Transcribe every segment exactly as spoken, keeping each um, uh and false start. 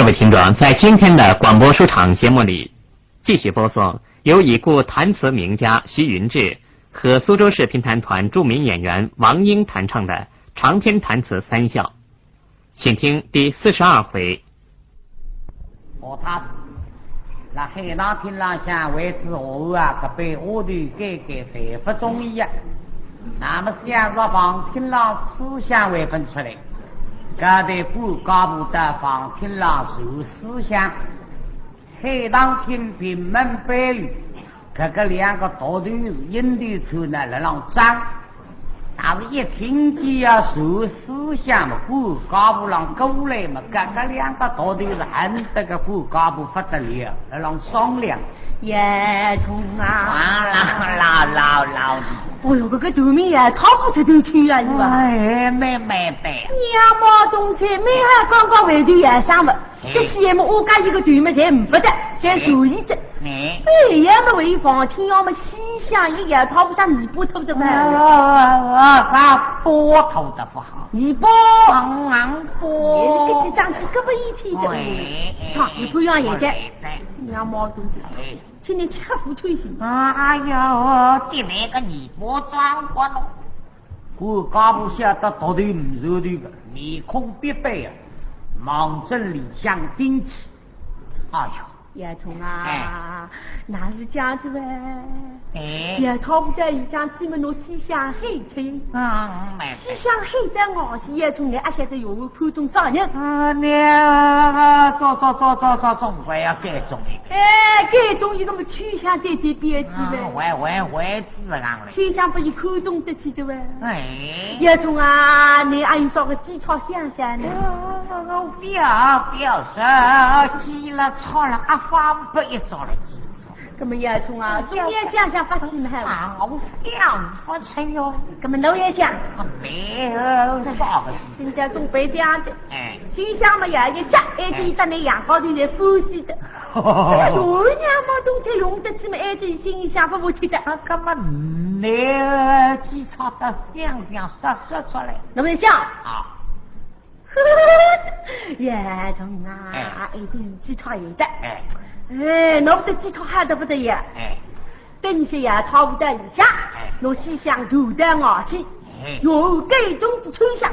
各位听众，在今天的广播书场节目里，继续播送由已故弹词名家徐云志和苏州市评弹团著名演员王英弹唱的长篇弹词《三笑》，请听第四十二回。哦，他辣海堂厅浪向为仔下啊，搿班丫头该该侪勿中意啊。那么想着房厅浪书香还朆出来，搿对官家婆到房厅浪传书香，海堂厅屏门背后，搿个两个独头是阴头头呢，辣浪张。但是一听见要传书香嘛，官家婆浪过来嘛，搿个两个独头是恨得个官家婆勿得了，辣浪商量。叶冲啊！啊，老老老老的。哦哟，搿个场面呀，讨勿出头去呀，是吧？哎，蛮蛮对。娘毛东西，明还刚刚回头夜上么，哎。这些么，我家一个头么，侪没得，侪受益着。哎。哎，要么回房厅，要么西厢一夜，讨勿上尾巴头的嘛。啊，啊，啊，啊，巴头的不好。尾巴。昂昂巴。也是搿几张几个不一天的。哎，哎，上一步要也该。哎，哎。娘毛东西。哎。 请你吃苦穿心。哎哟，的那个尾巴装过咯。官家婆晓得独头勿受头个，面孔别板啊，望准里向盯去。哎哟。叶冲啊，哎。那是这样子喂。哎。叶冲在里向专门拿西厢喊出。嗯，嗯，没事。西厢喊得我是叶冲，你阿晓得有看中啥人？啊，你，啊，早早早早早，总归要该中一个。 哎，该中一个么，秋香姐姐别急了。啊，我，我，我也知道了。秋香拨伊看中得起的喂。哎。叶冲啊，你还有啥个计策想想呢？我，我，我不要，不要说，急了，错了，阿方不一着了，急着。那么叶冲啊，总要想想法子嘛。啊，我想不出哟。那么侬也想。啊，没有，啥个计。现在东北这样的。哎。 秋香嘛呀，一下，哎，就搭那羊羔头来欢喜的。哎，我娘毛东西用得起嘛，哎，就心里想不服气的。啊，那么你计策得想想，得说出来。那么想啊。叶冲啊，哎。哎，这计策有的。哎。哎，那不得计策好得不得呀？哎。 等歇呀，讨勿到里向，哎。拿西厢传到外头，哎。由该种子秋香。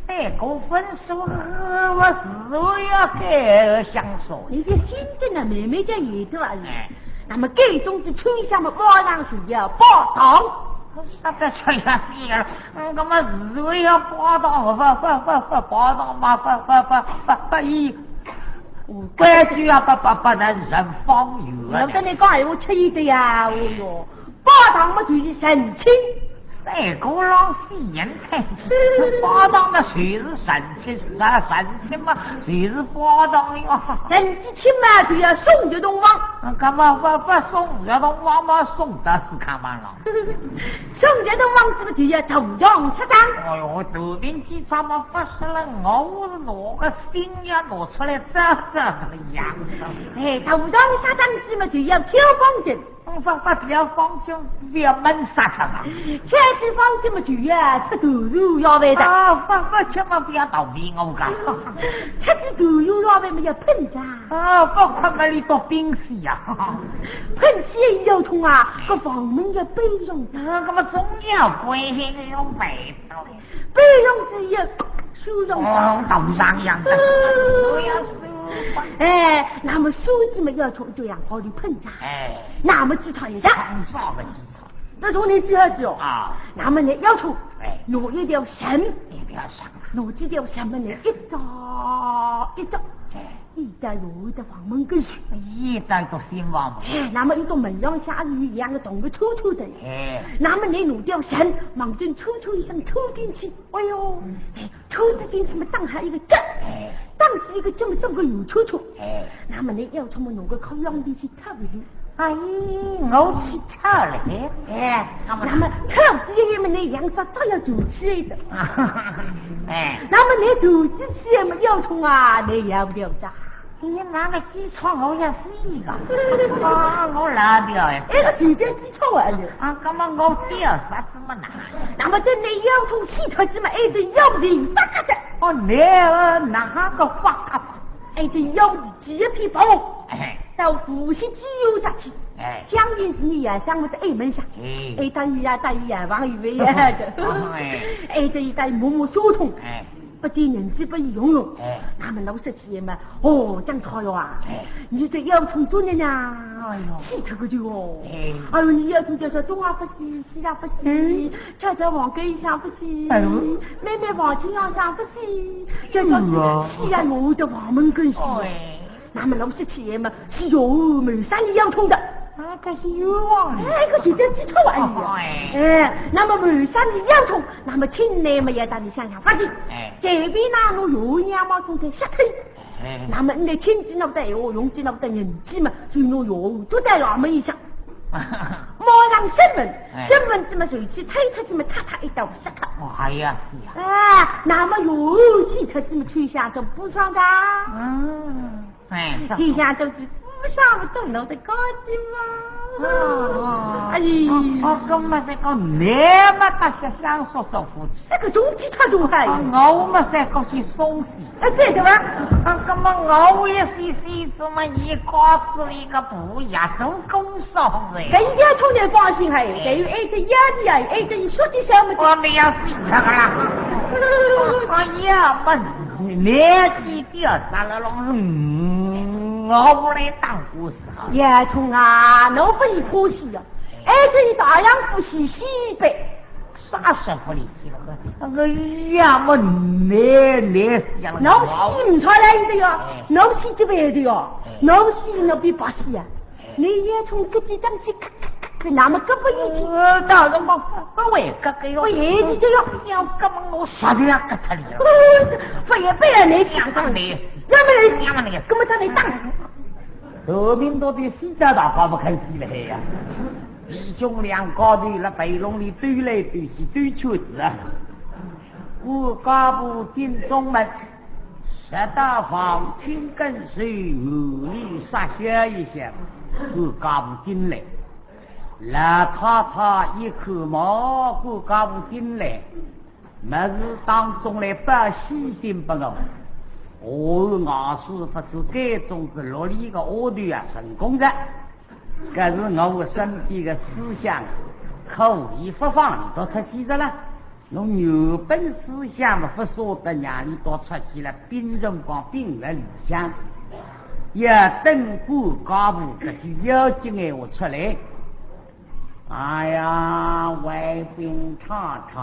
三个分手，我自然要该相送。你的心真的慢慢叫有的啊。哎。那么该种子秋香嘛，马上就要拜堂。啥个秋香死了？嗯，那么自然要拜堂，拜，拜，拜，拜，拜堂嘛，拜，拜，拜，拜，拜，一 规矩啊，不，不，不能人方圆。我跟你讲，闲话吃力的呀，哦哟，拜堂嘛就是成亲。三个老死人太子，拜堂嘛就是成亲，那成亲嘛就是拜堂哟。成亲嘛就要送入洞房。那么不，不送入洞房嘛，送到死炕房了。 送入洞房子嘛就要大堂杀张。哎哟，大庭广众嘛，不是了，我是拿个心呀拿出来遮遮个呀。哎，大堂杀张子嘛就要挑方巾。嗯，不，不，挑方巾，覅闷煞脱啊。挑起方巾嘛就要吃豆油药饭的。啊，不，不吃嘛，覅倒霉我个。吃起豆油药饭嘛要喷张。啊，不吃嘛，里头冰死呀。喷起以后痛啊，搿房门要关上。 啊，那么总要关，还是要关的。关上之后，收上。哦，头上一样的。呃。我要收吧。哎，那么手指嘛要从对上高头碰着。哎。那么几套一样。碰上个几套。那从你几号去哦？啊。那么你要从，哎。拿一条绳，一条绳。拿几条绳么呢，一只一只。哎。 一到有的房门跟前，一到个新房门。哎，那么一个门浪向是有两个洞个抽抽的。哎。那么你弄条线，望准抽抽一声抽进去。哎哟，哎，抽仔进去嘛，打下一个结，哎。打仔一个结嘛，整个圆圈圈。哎。那么你要出么弄个靠样里去套一套。哎，我去套了，哎。哎，那么那么套仔以后嘛，你两只脚要举起来的。哎。那么你举起来嘛，要痛啊，你要不了的。 你那个计策我也是一个，啊，我老表哎。哎，个就叫计策啊，哎。啊，那么我表啥子么难？那么等你腰痛死脱去嘛，哎，这腰病嘎嘎的。哦，那个哪个发嘎发？哎，这要是几片白哦，哎，到无锡机油上去，哎，将近是你也想不得哎门上，哎，哎，大爷呀，大爷呀，王爷呀，哦，哎，哎，这一带摸摸小童，哎，不点银子不用用，哎，那么老实些嘛，哦，讲错了啊，哎，你这要从多年呀，哎呦，气出个的哦，哎，哎呦，你要从叫说东啊不西，西啊不西，嗯， 巧巧望个一想不起，哎呦，妹妹望天上想不起，叫叫是啊，是啊，我的望门跟是。哎，那么老实起来嘛，是有谋杀你杨通的。啊，可是冤枉啊。哎，个就叫记错了哎呀。哎，那么谋杀你杨通，那么听来嘛要当你想想法子。哎，这边呢，我有娘嘛，总得杀退。 哎，那么你的天机那不得，我用机那不得，人机嘛，所以侬用就带俺们一下。马上审问，哎，审问这么手机推出这么啪啪一刀杀他。哎呀，是呀。啊，那么有气他这么推下就不上的。嗯，哎，这下都是不上不中了的高兴嘛。哦，哦，哎，哦，哦，搿么这个难么大家相说说夫妻。这个中间他都还。啊，我们在高兴松。 哎，对的吧？啊，那么我也是，是怎么你告诉你个不也中工伤人？人家从来关心还有，还有爱这样的呀，爱这一说就想不到。我们要死这个了。哎呀，不，年纪掉下来了，嗯，我来当故事啊。也从啊，侬不一可惜呀，爱这一大样不是西北。 啥说法里去了？那个呀，我难难死了。侬死唔出来的哟，哎，侬死之外的哟，哎，侬死侬比白死啊！哎，你也从搿几张去看看看看，那么搿不一定。呃，当然我不会搿个哟。不会的哟。要搿么我啥都要搿他了。不也不然你想上来，要么人想么那个，搿么他来打。 后面到底死得大家不肯死了呀。弟兄两家头辣背篓里兜来兜去兜圈子啊。管家婆进中门，直到房厅跟首，暗里杀笑一笑。管家婆进来，老太太一看嘛，管家婆进来， 么事当中来报喜信拨我。哦，外甥勿知该种子落里个丫头啊，成功着。搿是我身边个思想，可以勿放伊到出去着了。侬原本思想嘛，勿舍得让伊到出去了，拼辰光拼辣里向，要等管家婆搿句要紧闲话出来。 哎呀，外禀太太，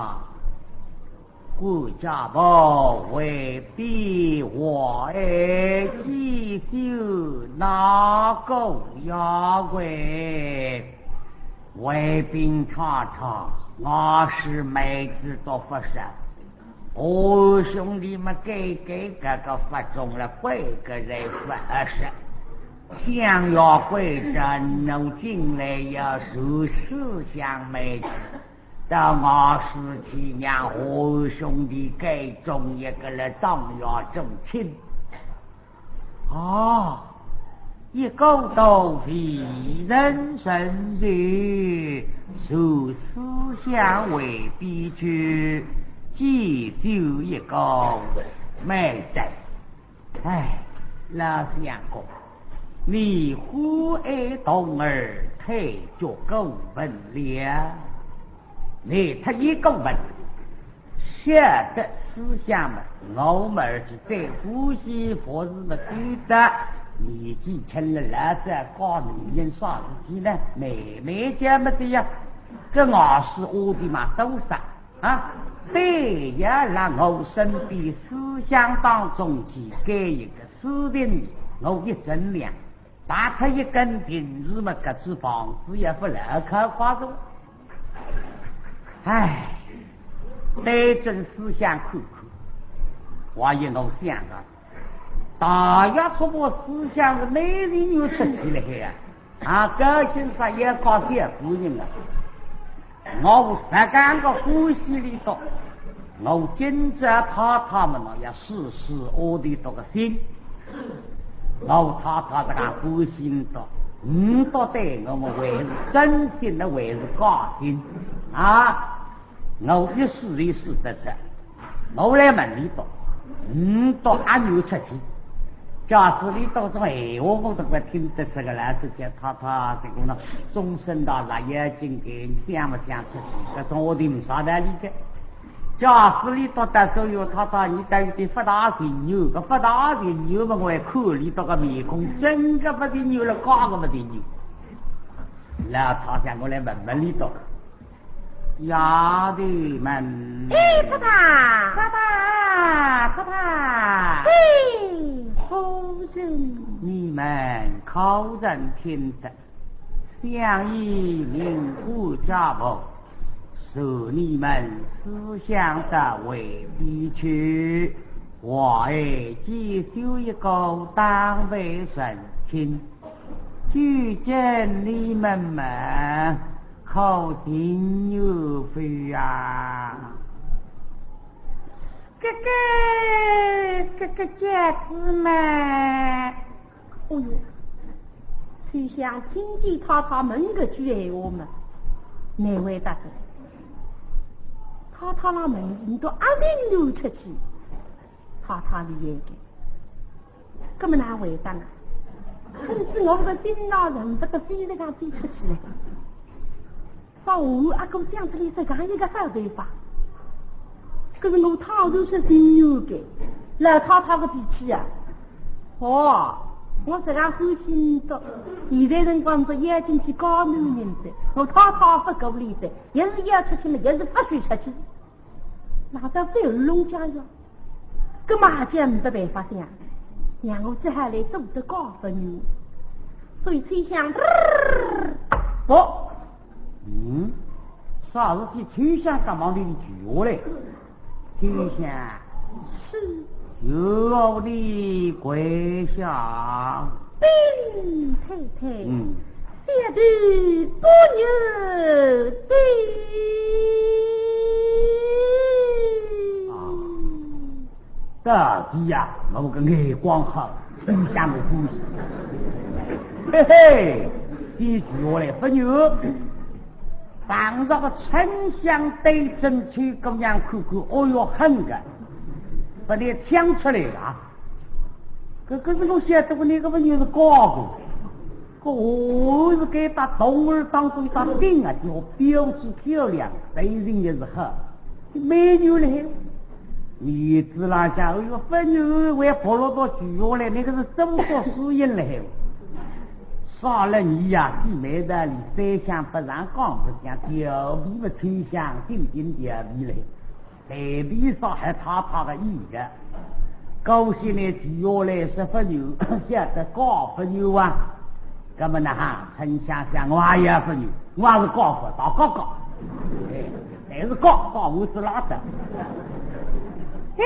管家婆回禀话，哎，几岁那个呀喂？外禀太太，我是妹子都不是。 哦，兄弟们，该该搿个发中了，怪个人发是。想要怪着侬进来要受思想妹子，到我是去让和兄弟该中一个了，当要中亲。 啊，一个都非人人事，受思想为必居，既就一个美德。哎，老相公，你呼爱童儿，太觉过分了。你太过分。 晓得思想嘛，我们儿子在欢喜服侍嘛，对的。年纪轻了，老早搞女人啥事体呢？妹妹家么对呀，搿外甥丫头嘛多少啊？对呀，辣我身边思想当中去改一个事情，我一衡量， 打脱一根钉子嘛，搿只房子也勿牢靠快哉。唉，对准思想看看，我也能想啊，大约出我思想是哪里有出息了海啊？啊，高兴啥也搞小姑娘啊。 我实梗个欢喜里头，我今朝太太么呢也试试我的这个心。我太太这个欢喜的，唔到对我么还是真心的，还是高兴啊。我一试一试得着，我来问你到，唔到阿牛出去，假使俚笃种闲话，我都勿听得识个，老实讲，太太，这个呢，终身到辣眼睛个，想勿想出去，搿种话题没啥道理个。假使俚笃搭手哟，太太，你到底勿大情愿，搿勿大情愿嘛，我还看俚笃个面孔，真个勿情愿了，假个勿情愿。老太太，我来问问俚笃。 丫头们。哎，太太。太太，太太。嘿。夫人。你们可曾听得？相爷命我家仆，随你们思想到回避去，我儿接收一个当为成亲。 究竟你们嘛，可情愿否啊？这个，这个结子嘛。哦哟，秋香听见太太问搿句闲话嘛，难为得个。太太那问，你都阿定流出去，太太厉害个。 搿么哪回答呢？甚至我个心呐，恨不得飞得上飞出去了。说我阿哥想出来实梗一个好办法，搿是我倘若是心愿个，老太太个脾气啊。哦，我实梗欢喜俚笃，现在辰光是要紧去搞男人哉，我太太勿顾俚哉，也是要出去嘛，也是勿许出去。 哪得罪龙家呀？搿么也没得办法想，让我只好来做得告勿你。所以秋香，哦，嗯，啥事体秋香干嘛的句下来？秋香，是。有我的跪下。禀太太。嗯。 小弟不由得。啊，到底呀，我个眼光好，秋香个欢喜。嘿嘿，先跪下来勿由。旁边个春香对准秋姑娘看看，哦哟，恨个，勿得抢出来啊。搿，搿是我晓得个，那个勿由是高个。 搿我是该搭童儿当中一只顶啊，叫标致漂亮，身形也是好，美女嘞。面子浪向，哎哟，勿由还跑落到跪下来，那个是做作死人嘞。啥人呀，是没道理，三香勿上讲勿响，调皮勿抽象，顶顶调皮嘞。 台面上还太太个意个，高兴呢，跪下来说勿由，晓得告勿由啊。搿么呢哈，春香想我也勿由，我也是告勿，大告告。哎，但是告，告我是拉倒。嘿，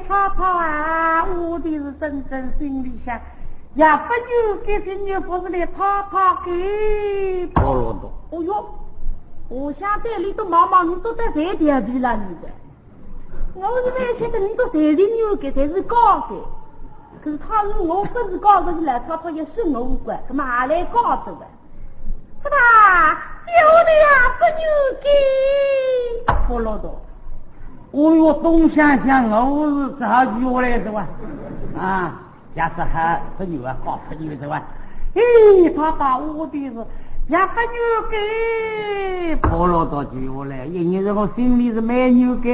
太太啊，我的是真正心里想，也勿由该，心里勿是来太太个。哦哟，我想对里头毛毛，你都在这调皮了，你的。 我是蛮晓得你都侪是有个，侪是假个。可是他说我不是假个，是来他他也是我个，怎么还来假个？是吧？有的呀，不有个。我老道。哦哟，东想想，我是只好举下来是吧？啊。 假使还朋友啊，好朋友是吧？嘿，他把我的是也朋友给婆罗多举下来，因为我心里是没有个，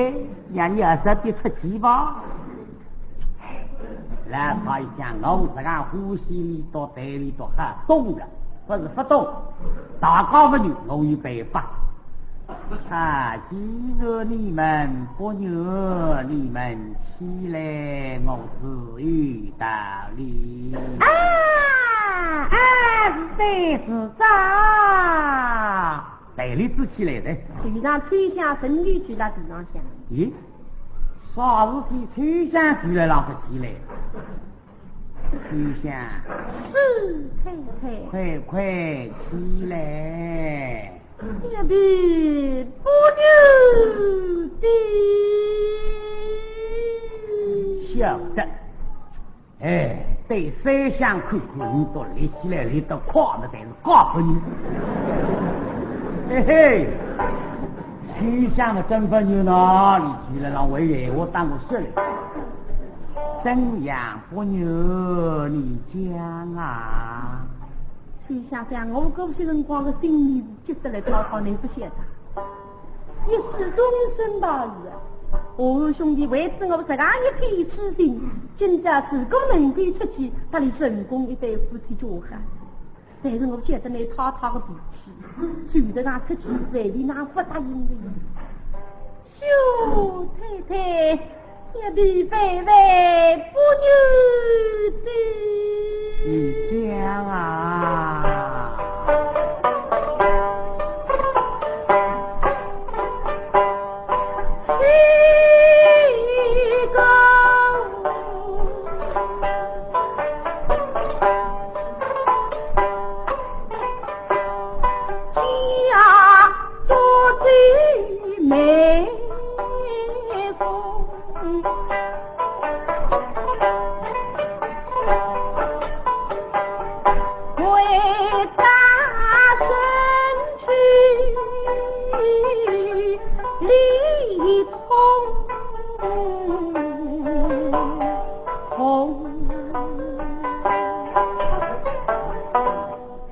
让你二十的出气吧。来，他一想，我这个呼吸里头、袋里头还动了，不是不动，大家朋友，我有办法。 啊，既然你们不愿，你们起来，我自有道理。啊，啊，是的，是的。袋里子起来的。地上秋香，身体就在地上向。咦，啥事体秋香起来了不起来？ 秋香。是，太太。快快起来。爹爹不由得。晓得。哎，对三香看看，你都立起来，立得快，那才是高分。嘿嘿，秋香的真分有呢，你居然让我闲话当我说了。怎样不愿？你讲啊。秋香想，我搿歇辰光个心里急得来，讨好倷勿晓得。一世终身大事啊，我兄弟为仔我这样一片痴心，今朝如果能够出去，搭俚成功一对夫妻就好。 但是我晓得倷太太个脾气，说得上出去，万里哪勿答应的。秀太太，这里万万不能的。你讲啊。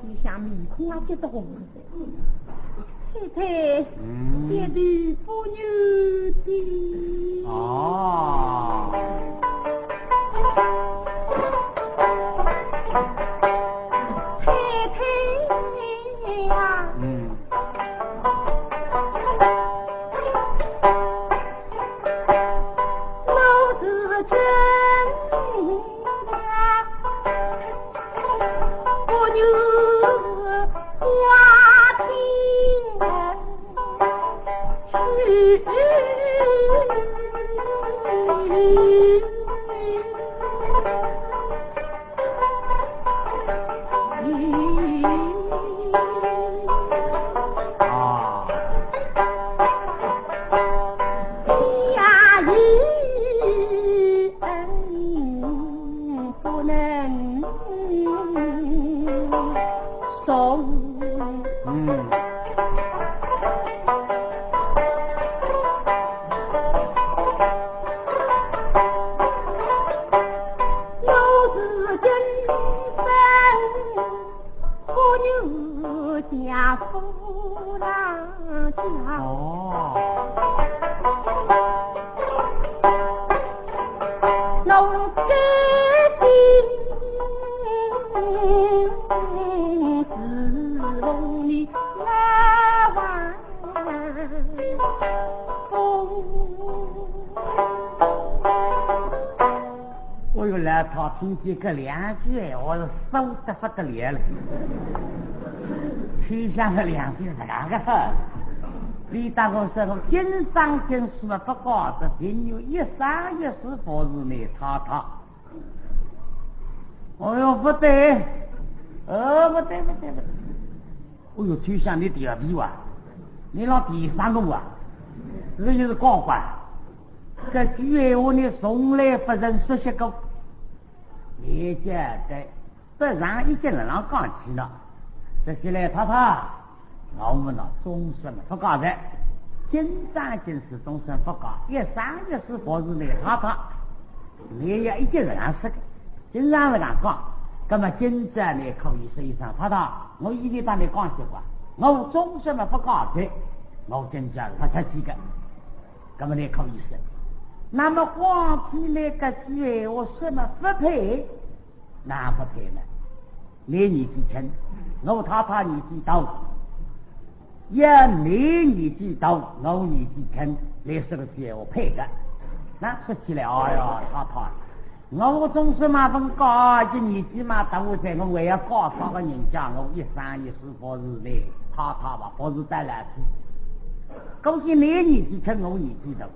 秋香面孔啊，急得红了。太太，嗯。这里不能的。哦。太太呀。嗯。 啊。呀，一人不能送。嗯。 我是今生不愿嫁夫郎家。哦。我决定是奉你老王 哦哟，老太听见搿两句闲话是酥得不得了了。秋香搿两句是哪个好？俚搭我说我今生今世嘛不嫁哉，情愿一生一世服侍你太太。哦哟，不对，哦，不对，不对，不对。 哦哟，秋香你调皮哇，你老提醒我啊，搿就是高官。搿句闲话你从来勿曾说起过。你晓得，勿上一节人浪讲起呢。说起来，太太，我们呢，终身勿嫁哉，今生今世终身勿嫁，一生一世服侍你太太。 你也一直搿样说个，经常搿样讲。葛么今朝呢，可以说一声，太太，我以前搭你讲说过，我终身嘛勿嫁哉，我今朝勿出去个。葛么你可以说。那么光听那个句闲话说么勿配，哪勿配呢？你年纪轻，我太太年纪大。 要你年纪大，我年纪轻，来说个句闲话配个。那说起来，哎呀，太太，我总是嘛勿嫁，这年纪嘛大哉，我还要嫁啥个人家？我一生一世服侍你，太太吧，服侍到老死。可是你年纪轻，我年纪大，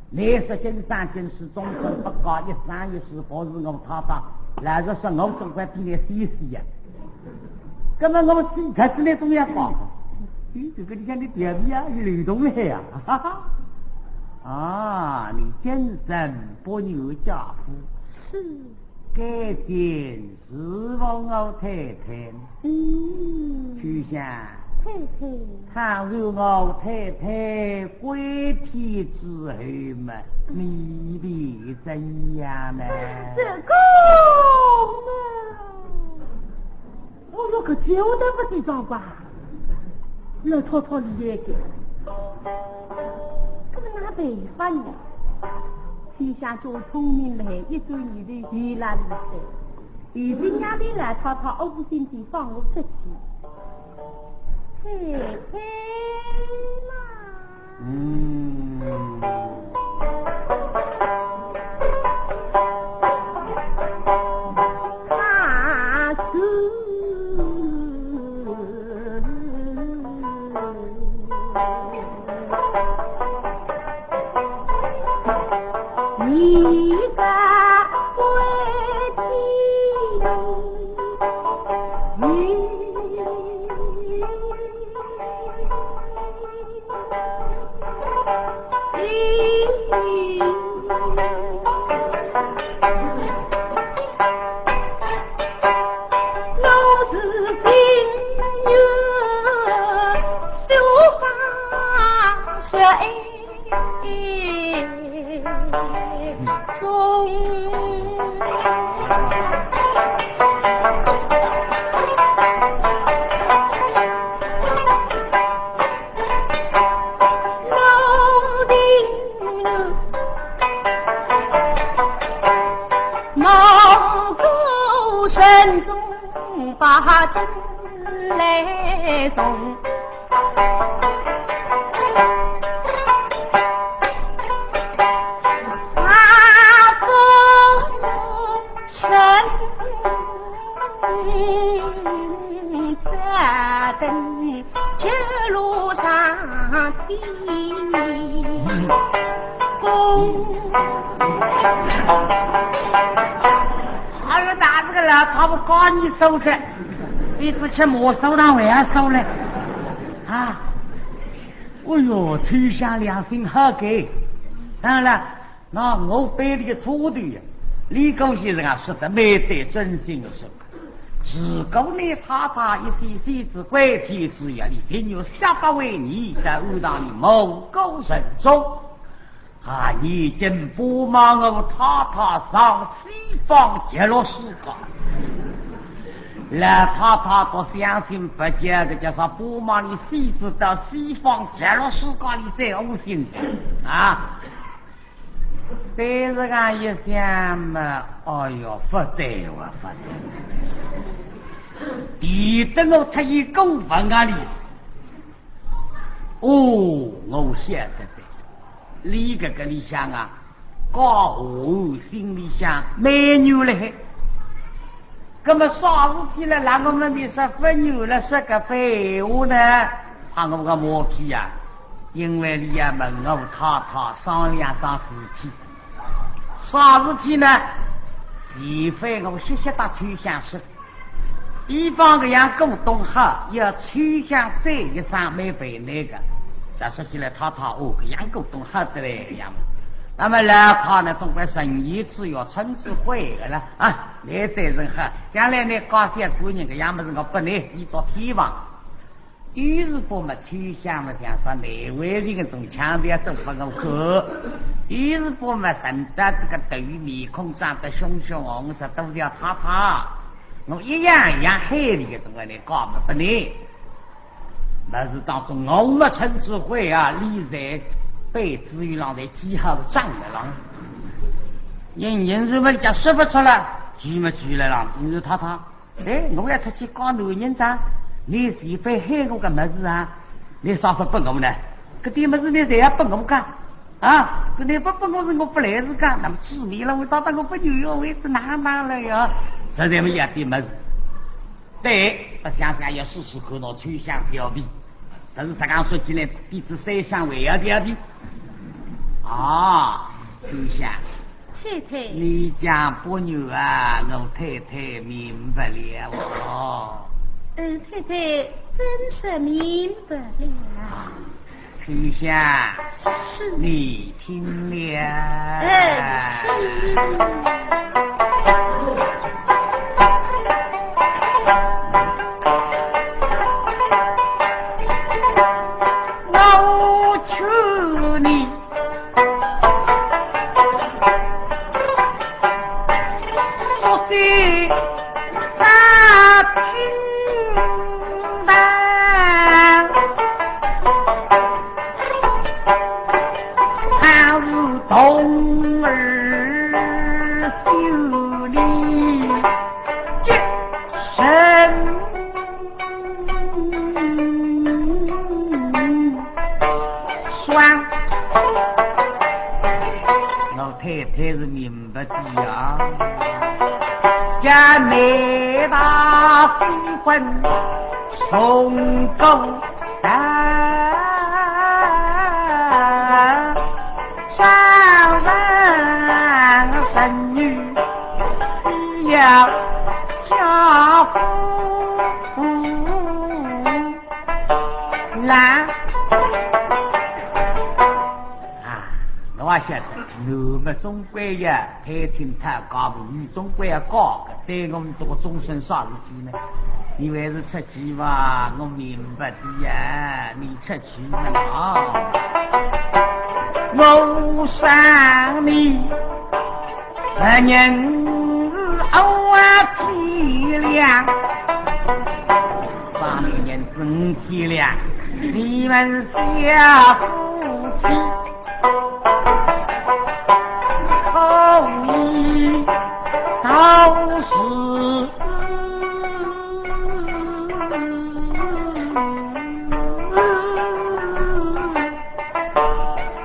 你说今生今世终身勿嫁，一生一世服侍我太太，老实说，我总归比你先死呀。葛么我死脱仔来总要讲，咦，搿个里向的调皮啊，有漏洞了呀，哈哈。啊，你今生不愿嫁夫，是。改天是否我太太？嗯。秋香，太太。倘若我太太归天之后嘛，你便怎样呢？这个嘛，我有个交代不得上吧？老太太厉害个，搿么哪办法呢？秋香叫聪明来，一转念头，有啦，李三。 现在让伊来讨讨，我不信地放我出去。嘿嘿啦。嗯。啊，是。 你个鬼，你好了，打这个老太婆告你收的，你只吃没收，让我也收了啊！哎呦，秋香良心好个，当然了。 那我背里个错头呀，李谷先生啊，说得蛮对，真心的说。如果你太太一息息子归天之后，你情愿下八为尼，在庵堂里谋个人中，啊，你竟不骂我太太上西方极乐世界。老太太都相信不过，这叫啥不骂你西子到西方极乐世界里才无心的啊。 但是俺一想嘛，哎哟，不对哇，不对。第一等我他一个问啊哩。哦，我晓得的。李搿个里向啊，高和心里向美女嘞。 那么啥事体了？那我们的说不牛了，说个废话呢？怕我个毛皮呀，因为你要问我太太商量桩事体。啥事体呢？前番我歇歇搭秋香说，比方搿样股东好，要秋香再一声没被那个。但说起来，太太哦，搿样股东好得来个样嘛。那么老太呢，总归顺意之要趁机会个了啊。 你再人好，将来你家小官人个样么事，我拨你一座天房。于是乎嘛，秋香嘛，像是难为情个种腔调做拨我看。于是乎嘛，认得这个头面孔长得凶凶红色，都叫太太。我一样一样害你个，总归你讲么拨你。 但是当中我没趁机会啊，你在被子雨浪在几下子涨了浪。人人是问家说不出来，举么举了浪，你是太太，哎，我要出去搞男人账，你是非害我个么事啊？你啥不拨我呢？搿点么事你侪要拨我讲啊？搿你不拨我是我不来是讲，那么致命了，我到底我不有用，我是哪哪了呀？实在没有点么事。 对，不想想也试试看喏，秋香调皮，但是实梗说起来，比之三香还要调皮。啊，秋香，太太。你讲不牛啊，我太太明白了哦。嗯，太太真是明白了。 秋香，是。你听了。哎，是。大厅堂，他是童儿修理接生双。老太太是明 白的呀。家内大夫婚送狗蛋，上人生女要家父难。 啊，我也晓得，男么总归要配亲讨家婆，女总归要嫁个，对我们这个终身啥事体呢？你还是出去吧，我明白的呀，你出去嘛啊。我想你，人是我体谅，啥人人是体谅，你们小夫妻 可以到时。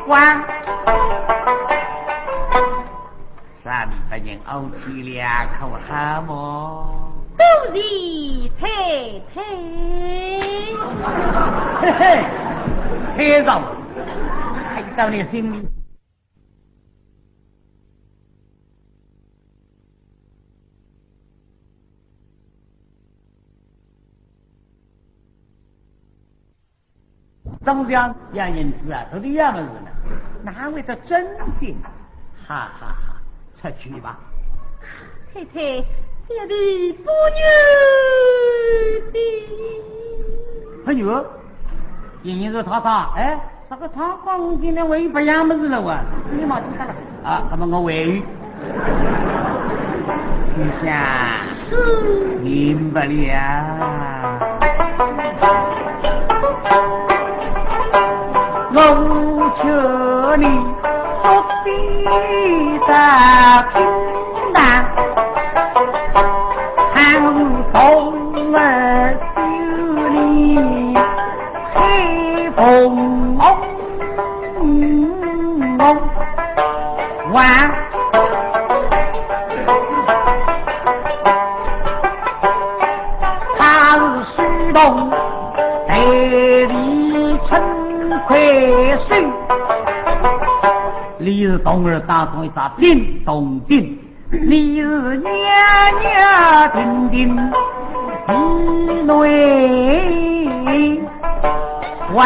哇，啥地方人怄气了，可好么？多谢太太。嘿嘿，猜着了，猜到你心里。 当然要银子啊，都是要么事呢，哪会得真心？哈哈哈，出去吧。太太，小弟不愿的。哎呦，银子太太，哎， 啥个他讲今天我又不要么事了哇？你妈听到了啊？那么我回去。秋香，是。明白了。我求你说的大平淡，还是同儿修理 黑凤凰。他是书童，代理陈魁书。你是童儿当中一只叮咚叮。 你是袅袅婷婷，你内王。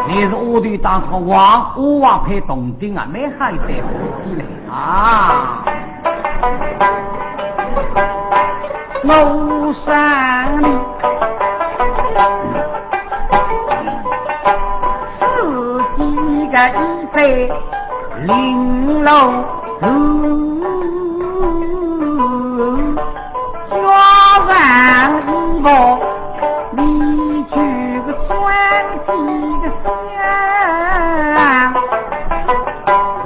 你是丫头当中王，丫王配铜锭啊，蛮好一对夫妻嘞啊。我想你，自己个一岁 林老头，家上衣服，你去个穿起个香。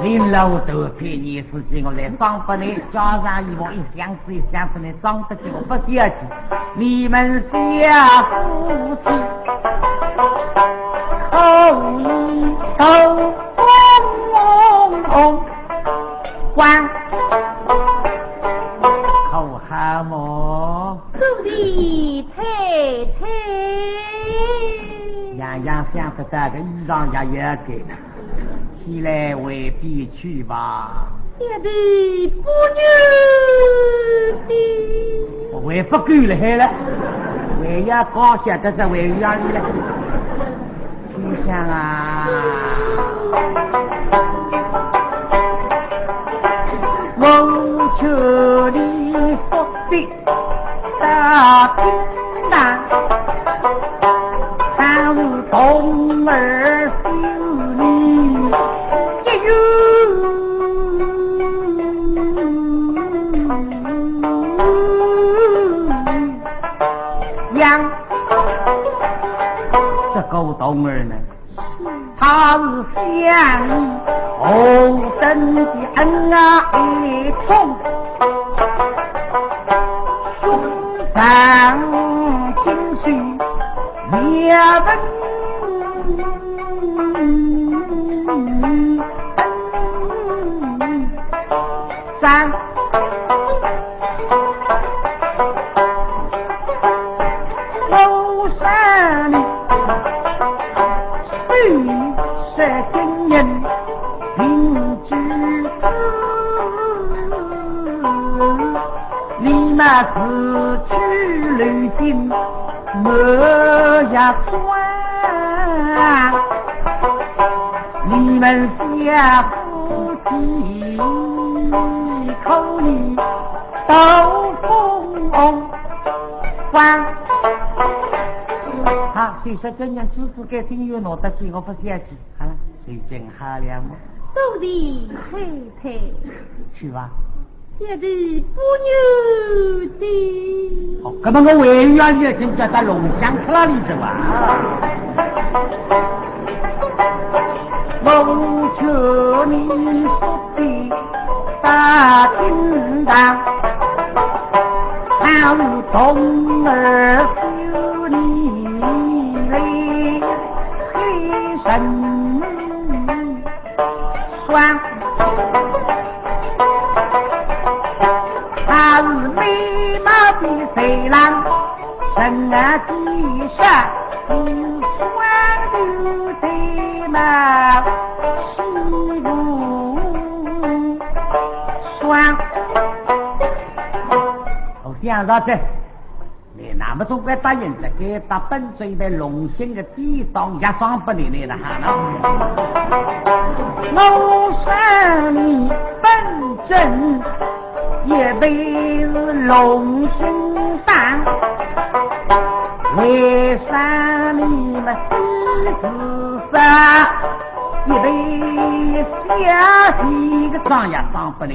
林老头陪你自己，我来装扮你，家上衣服一箱子一箱子的装得起，我不嫌弃。你们小夫妻可以偷 光光光。好好么？多谢太太。样样想得到个衣裳也要改，起来回避去吧。小弟不愿的。我回不够了，还了，还要高兴，但是还要了。 秋香啊，我求你说的大平淡，还是同儿心里只有想，这个童儿呢，他是想你何等的恩爱痛，胸藏金水也问斩。我山里水是金银银珠子，你那是去流金没呀穿，你们家夫妻可以 刀锋光。好，所以说这样知识该听有拿得起，我不嫌弃。好了，水晶好了么？多谢太太。去吧。爹爹不由得。哦，搿么我还要你真叫他弄香克拉里子哇？我求你说 的大厅堂，还有童儿修理的黑人双。他是美貌的肥郎，人啊，几十 你双头对嘛是不双？我想到这，你那么总该答应这个，答本这一杯龙兴的第一档药方不你那了哈了。我说你本正 一杯是龙兴丹，为啥你们一直杀一杯下去个张呀张不呢？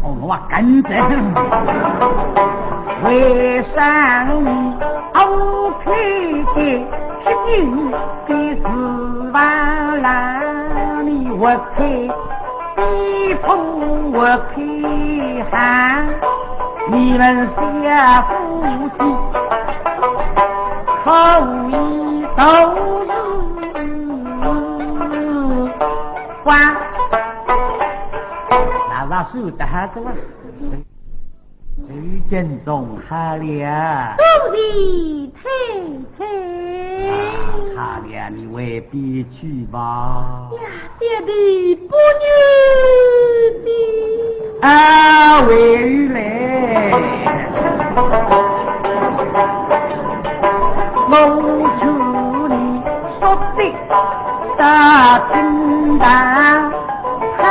哦，我跟着，为啥你OK的吃进的是吧？让你我配 一同我去喊，你们小夫妻可以都是官。那那是的，还是吧？ 水晶总好了。多谢太太。啊，好了，你回避去吧。呀，爹爹不由得。啊，回来。我求你说的 大厅堂，看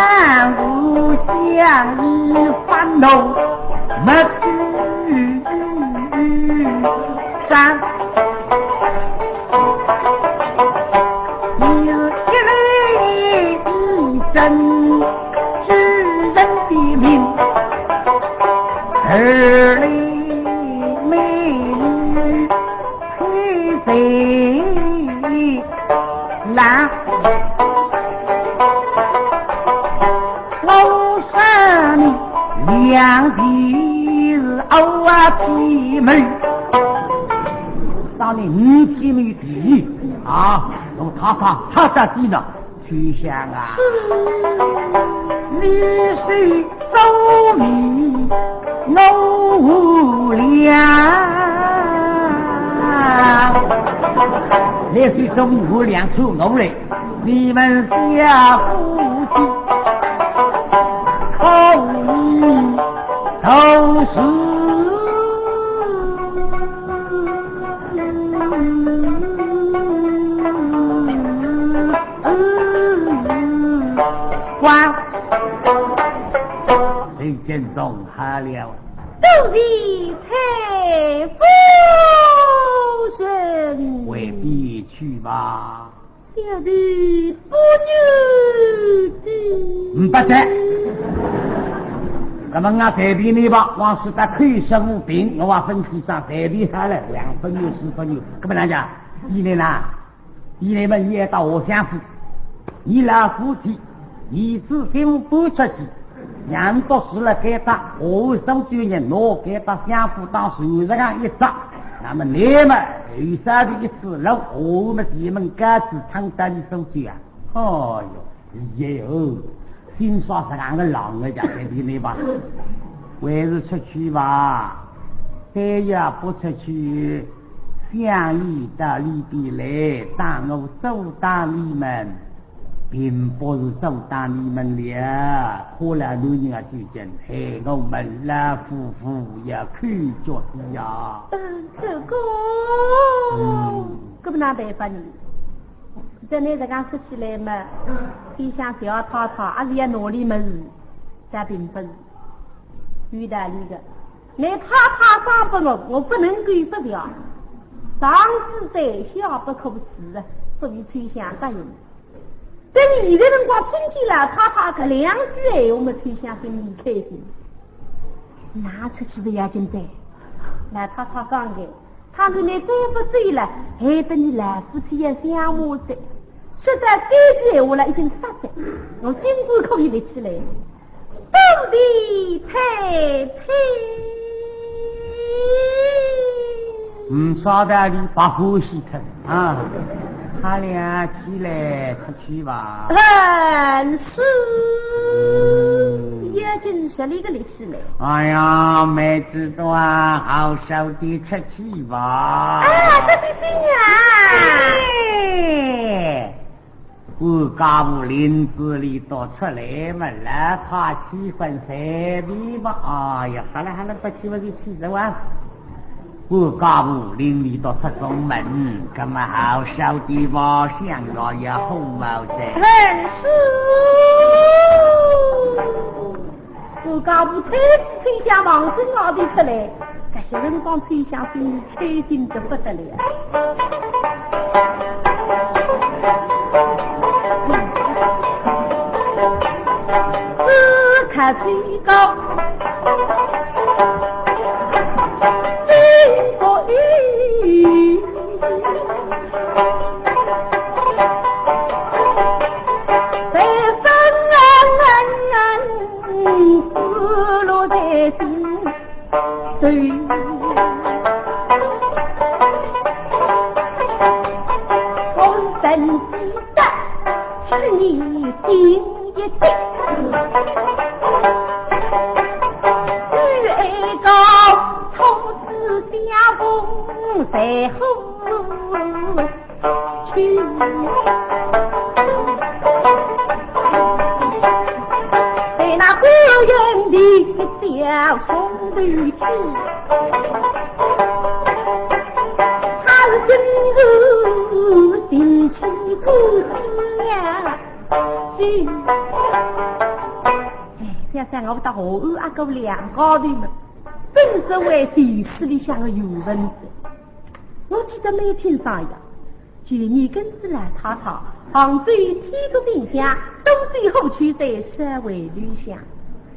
我向你发怒，没主张。你是一类一真，主人的命，二类美女 配谁啦？老山里两地是欧啊地门，上面五千米地啊，我踏踏踏踏地呢。 秋香啊，你是做迷我无良，你是做迷我良出我来，你们小夫妻可以都是。 光。水晶总好了。多谢太夫人。回避去吧。爹爹不由得。嗯，不得。那么我随便你吧，王叔搭口说无凭，我话分批上随便好了，两分有四分有，搿么哪讲？伊呢啦？伊呢么伊也到和尚府，伊老夫妻，伊子新妇搬出去，让读书了该搭，下手就人拿该搭相府当时就搿样一只，那么你么有啥的一次了，我们前门该次唱到你手去啊？哦哟， 耶哟，心上实梗个冷个，讲给你你吧，还是出去吧。再也不出去，相爷到里边来，当我阻挡你们，并不是阻挡你们了。可怜女人啊，最近害我们老夫妇也口角的呀。嗯，这个，嗯。搿么哪办法呢？ 搿么实梗说起来嘛，天香小太太阿是要拿俚么事，这并不是。有道理个，倷太太生拨我，我不能够不要。上司在下不可辞啊，所以秋香答应。等现在辰光听见了太太搿两句闲话么，秋香心里开心。拿出去勿要紧哉，拿太太讲个， 倘若倷再不走了，害得倷老夫妻也相骂哉。说到搿句闲话了，已经杀哉，我心肝可以立起来。多谢太太。嗯，说到你白欢喜脱啊，他俩起来出去吧。嗯，是。嗯。已经十里个里 是嘞。哎呀，妹子多啊，好好地出去吧。哎，这是怎样？哎，顾家婆林子里多出来嘛，老太喜欢随便吧。哎呀，好了好了，不去我就去了哇。顾家婆林里多出中门，搿么好好地吧，想着也好好哉。嗯，是。 顾家婆推仔秋香望仔外头出来，搿歇辰光秋香心里开心得不得了。只看秋香，心不安。 哎，想想我搭河岸阿哥两家头嘛，本是为电视里向个缘分哉。我记得蛮清爽呀， 就你跟仔老太太，杭州天国里向，多走好几站山回头乡。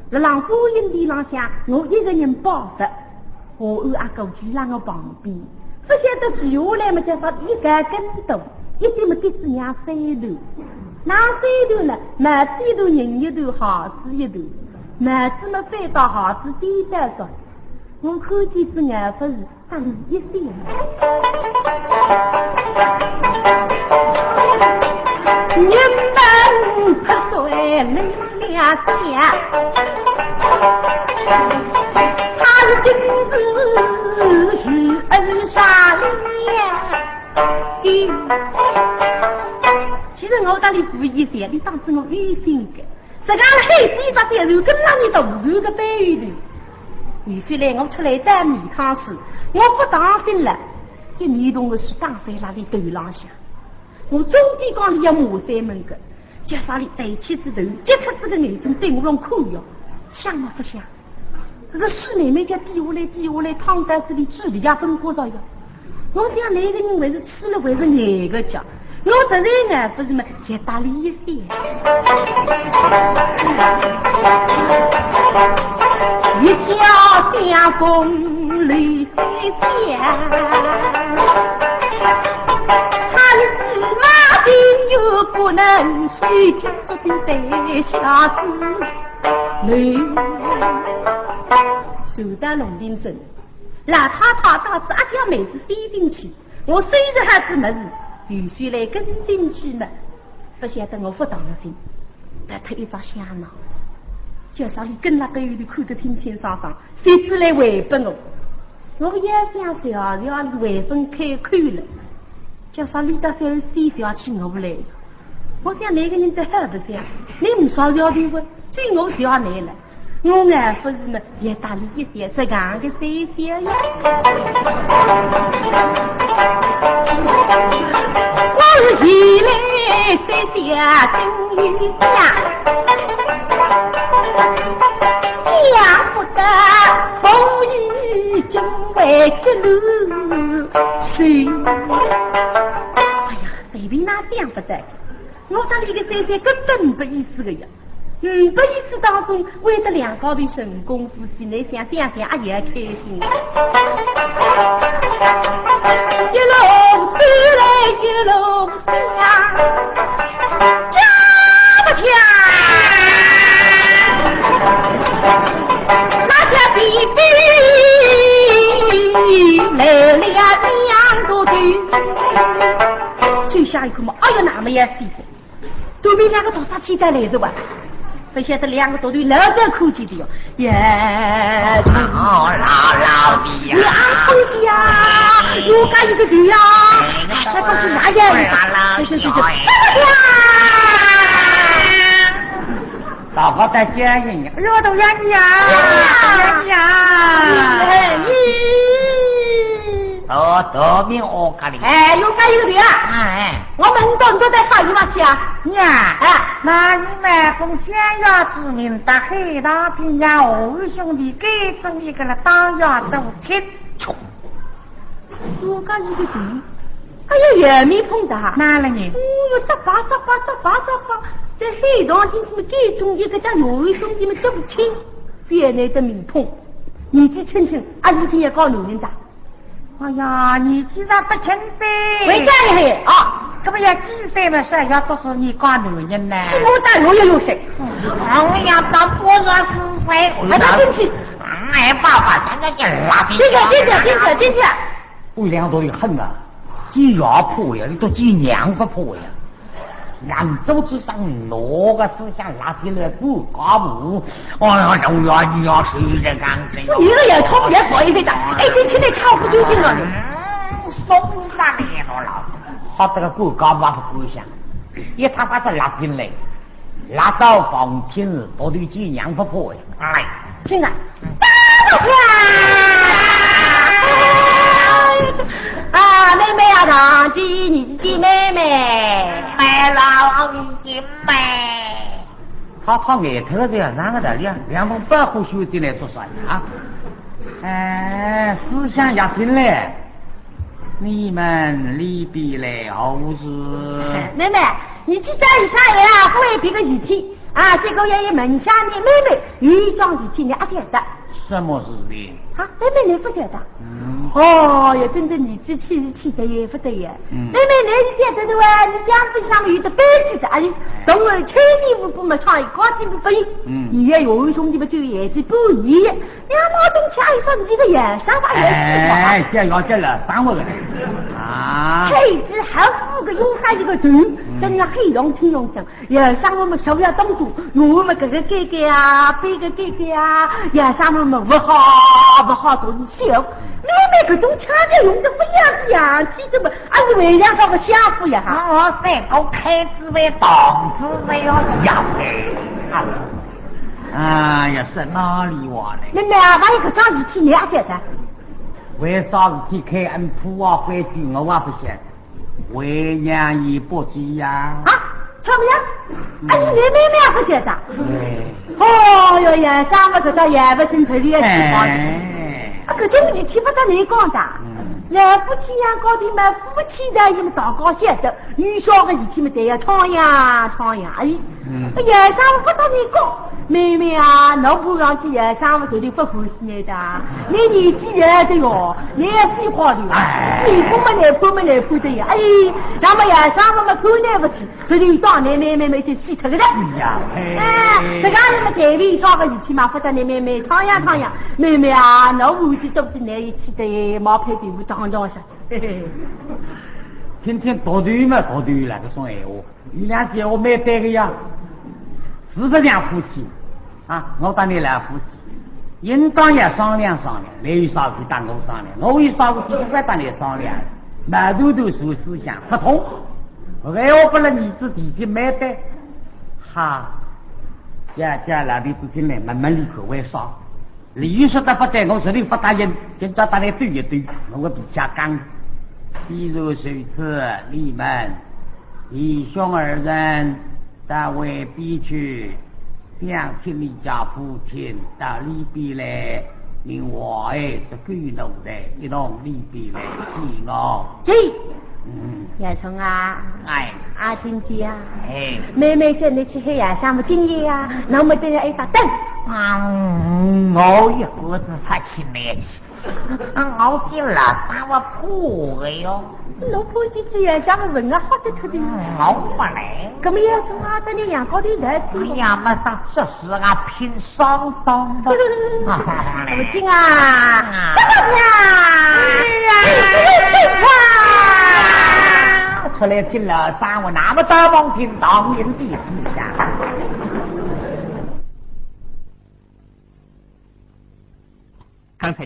辣浪观音殿浪向，我一个人抱着，河岸阿哥就辣我旁边，勿晓得跪下来么，叫啥一个跟头，一跌么跌仔两三段。哪三段呢？帽子一段，人一段，鞋子一段。帽子么翻到，鞋子跌倒着。我看见仔眼勿是 当一些。你们不说你们两家，他是真是与恩杀了。其实我搭俚勿一样，俚当仔我有心个。 实梗辣海子一只小船跟牢俚大船个背后头。有数来我出来打米汤时，我勿当心了，一面桶个水打翻辣俚头浪向。我中间讲俚要骂山门个，叫啥俚抬起仔头，急出仔个眼睛对我浪看哟，想嘛勿想。 搿个水慢慢叫滴下来，滴下来，淌到仔俚嘴里也分勿着呀。我想，倷个人还是吃了还是眼个叫，我实在眼勿是嘛，也搭俚一些。一笑相逢泪虽香，他的司马平原不能收，今朝的在下之泪。船到龙庭镇，老太太带仔阿娇妹子先进去，我收拾好仔物事，有序来跟进去嘛。不晓得我不当心，踏脱一只香囊，叫啥伊跟辣背后头看得清清爽爽，谁知来回拨我。我要想笑笑，伊回拨开口了，叫啥伊倒反而先笑起我来。我想每个人都好白相，你唔笑笑的我，只有我笑你了。 我也不是嘛，也搭伊一笑，是硬个三笑呀。我是原来三笑真有香，想不到无意中会这路是。哎呀，随便哪想不着。 我搭伊个三笑根本没意思个呀，嗯，没意思当中，为得两家头成功夫妻，你想想想，也要开心。一路走来一路想，这么巧，那下比比来了两个头。最下一刻嘛，哎呀，那么要死的。 对面两个大杀器带来是吧？不晓得两个大头老早看见的哟。耶，哦，老老的呀。你阿兄弟呀，有个一个头呀，哎，啥东西啥样？哎呀，老对对对对，这个呀。大家再见一面，哎呦，都怨你呀，都怨你呀。哎，你 哦，得病哦，家里。哎，有个有个啊。哎，我们都都在吵一把去啊。你啊，哎，那你们奉先爷之命，到海上平原，我兄弟该中一个了，当要做亲。穷。有个有个人，哎呀，也没碰到。哪了呢？哦，这把这把这把这把，这海上平原该中一个，叫有兄弟们这么亲，原来的没碰。年纪轻轻，啊，已经也搞男人了。 哎呀，年纪上不轻的。回家以后啊，搿么要几岁么是要做事你讲男人呢？是我大我也有岁。哎呀，到我说是谁？还在进去。哎，爸爸，咱家就拉进去。进去，进去，进去，进去。我两个人恨啊，见爷怕呀，你都见娘不怕呀。 人肚子上拿个思想拉进来做家务，哎呀，哎呀，哎呀，谁人讲真。你个也痛也不会的，哎，这现在差不多就是了。嗯，松散的也到了。好，这个管家嘛不敢想，一他把这拉进来，拉到房间里，到底见娘不怕呀。哎，进来。 啊，妹妹啊，堂姐，你是姐妹妹。妹啦，我是姐妹。他他眼头的呀，哪个道理啊？两本百科全书来说说呀？哎，思想也进来，你们里边来何事？妹妹，你去找一下呀，不会别个事体。 啊，这个也也问一下你妹妹，有一桩事体你阿晓得？什么事情？啊，妹妹你不晓得？嗯。哦哟，真正年纪轻是气得也不得呀。嗯。妹妹，你是晓得的哇？你想不想有的本事的？哎，等我千年不不没唱，一高兴不不应。嗯。现在有兄弟们就也是不一样。 两毛钱吃一份，你个眼上吧，也是吧。哎，这要这了，耽误了。啊。配置还四个，用他一个头，嗯。真的很用心用心。也像我们手要动作，用我们这个盖盖啊，背个盖盖啊，也像我们不好不好东西。妹妹这种腔调用的不一样是洋气，怎么还是为了找个相夫呀？啊，我三个开支为档次为要养的。啊。 哎呀，是哪里话呢？妹妹啊，万一搿桩事体你也晓得？为啥事体开恩铺啊，回去我也不晓得。为娘也不知呀。啊，怎么样？嗯。哎，你妹妹也不晓得？对。哦哟，也像我搿个也不清楚的地方。哎。啊，搿种事体不得你讲的。嗯。老夫妻两个的嘛，夫妻的，你们大家晓得，有小个事体嘛，就要唱呀，唱呀，哎。嗯。哎呀，像我不得你讲。妹妹啊，侬看上去夜生活绝对勿欢喜呢的啊，侬年纪大的哟，侬要死快的，哎，你不么来不么来不的呀，哎，那么夜生活嘛看来不起，这就当你妹妹没去死脱个的。哎呀，哎，这个人嘛随便啥个事体嘛，不得你妹妹唱呀唱呀，妹妹啊，侬回去做起来一起的，毛坯地不当当下。嘿嘿，天天独头嘛独头了，这种闲话。 伊两家我蛮对个呀，是实梗夫妻啊，我搭你老夫妻，应当要商量商量，你有啥事体搭我商量，我有啥事体不该搭你商量，矛盾都是思想不同，我要不了你子弟弟没得，哈，家家老弟子进来慢慢理可为啥？ 李玉说得不对，我实在不答应，今朝搭你对一对，我个脾气刚。既然如此，你们弟兄二人到外边去，想请你家父亲到里边来，命我儿子狗奴才一同里边来见我。这，嗯，叶冲啊，哎， 阿金姐啊，哎，妹妹叫你去黑夜上么今夜啊，那么等下一发等。嗯，我一个子发起来气，我见了啥我怕的哟。侬怕姐姐夜上么人啊好得出的。嗯，我不来。那么要从阿德的阳光里来去。哎呀，没啥说事啊，拼 上当的。不行啊，不行啊！出来听了三我那么大梦听当年的事呀。刚才